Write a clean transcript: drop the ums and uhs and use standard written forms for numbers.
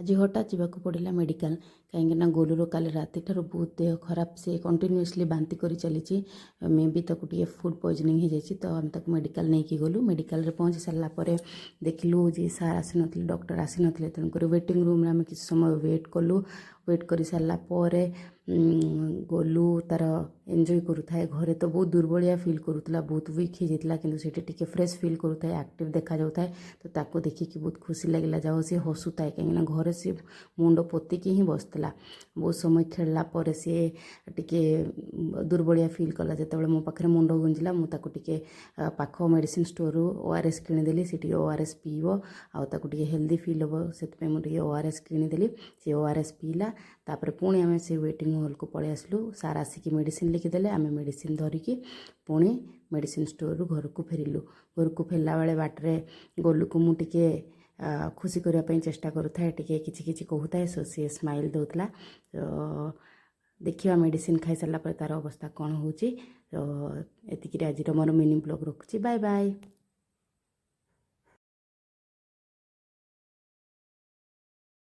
ଆଜି ହଠାତ୍ ଯିବାକୁ ପଡ଼ିଲା ମେଡ଼ିକାଲ, କାହିଁକିନା ଗୋଲୁର କାଲି ରାତିଠାରୁ ବହୁତ ଦେହ ଖରାପ। ସେ କଣ୍ଟିନ୍ୟୁଅସଲି ବାନ୍ତି କରି ଚାଲିଛି। ମେ ବି ତାକୁ ଟିକେ ଫୁଡ଼୍ ପଏଜନିଂ ହେଇଯାଇଛି। ତ ଆମେ ତାକୁ ମେଡ଼ିକାଲ ନେଇକି ଗଲୁ। ମେଡ଼ିକାଲରେ ପହଞ୍ଚି ସାରିଲା ପରେ ଦେଖିଲୁ ଯେ ସାର୍ ଆସିନଥିଲେ, ଡକ୍ଟର ଆସିନଥିଲେ। ତେଣୁକରି ୱେଟିଂ ରୁମ୍ରେ ଆମେ କିଛି ସମୟ ୱେଟ୍ କଲୁ। ୱେଟ୍ କରିସାରିଲା ପରେ ଗୋଲୁ ତାର ଏନ୍ଜୟ କରୁଥାଏ। ଘରେ ତ ବହୁତ ଦୁର୍ବଳିଆ ଫିଲ୍ କରୁଥିଲା, ବହୁତ ୱିକ୍ ହେଇଯାଇଥିଲା, କିନ୍ତୁ ସେଠି ଟିକେ ଫ୍ରେଶ୍ ଫିଲ୍ କରୁଥାଏ, ଆକ୍ଟିଭ୍ ଦେଖାଯାଉଥାଏ। ତ ତାକୁ ଦେଖିକି ବହୁତ ଖୁସି ଲାଗିଲା। ଯାଉ ସିଏ ହସୁଥାଏ, କାହିଁକିନା ଘରେ ସିଏ ମୁଣ୍ଡ ପୋତିକି ହିଁ ବସିଥିଲା। ବହୁତ ସମୟ ଖେଳିଲା ପରେ ସିଏ ଟିକେ ଦୁର୍ବଳିଆ ଫିଲ୍ କଲା। ଯେତେବେଳେ ମୋ ପାଖରେ ମୁଣ୍ଡ ଗୁଞ୍ଜିଲା, ମୁଁ ତାକୁ ଟିକେ ପାଖ ମେଡ଼ିସିନ ଷ୍ଟୋରରୁ ଓଆରଏସ୍ କିଣିଦେଲି। ସେ ଟିକେ ଓଆରଏସ୍ ପିଇବ ଆଉ ତାକୁ ଟିକେ ହେଲ୍ଦି ଫିଲ୍ ହେବ, ସେଥିପାଇଁ ମୁଁ ଟିକେ ଓଆରଏସ୍ କିଣିଦେଲି। ସେ ଓଆରଏସ୍ ପିଇଲା। ତାପରେ ପୁଣି ଆମେ ସେ ୱେଟିଂ ହଲ୍କୁ ପଳେଇ ଆସିଲୁ। ସାର୍ ଆସିକି ମେଡ଼ିସିନ ଲେଖିଦେଲେ। ଆମେ ମେଡ଼ିସିନ ଧରିକି ପୁଣି ମେଡ଼ିସିନ ଷ୍ଟୋରରୁ ଘରକୁ ଫେରିଲୁ। ଘରକୁ ଫେରିଲା ବେଳେ ବାଟରେ ଗୋଲୁକୁ ମୁଁ ଟିକେ ଖୁସି କରିବା ପାଇଁ ଚେଷ୍ଟା କରୁଥାଏ, ଟିକେ କିଛି କିଛି କହୁଥାଏ। ସୋ ସିଏ ସ୍ମାଇଲ୍ ଦେଉଥିଲା। ତ ଦେଖିବା, ମେଡ଼ିସିନ ଖାଇସାରିଲା ପରେ ତା'ର ଅବସ୍ଥା କ'ଣ ହେଉଛି। ତ ଏତିକିରେ ଆଜିର ମୋର ମିନି ବ୍ଲଗ୍ ରଖୁଛି। Bye bye.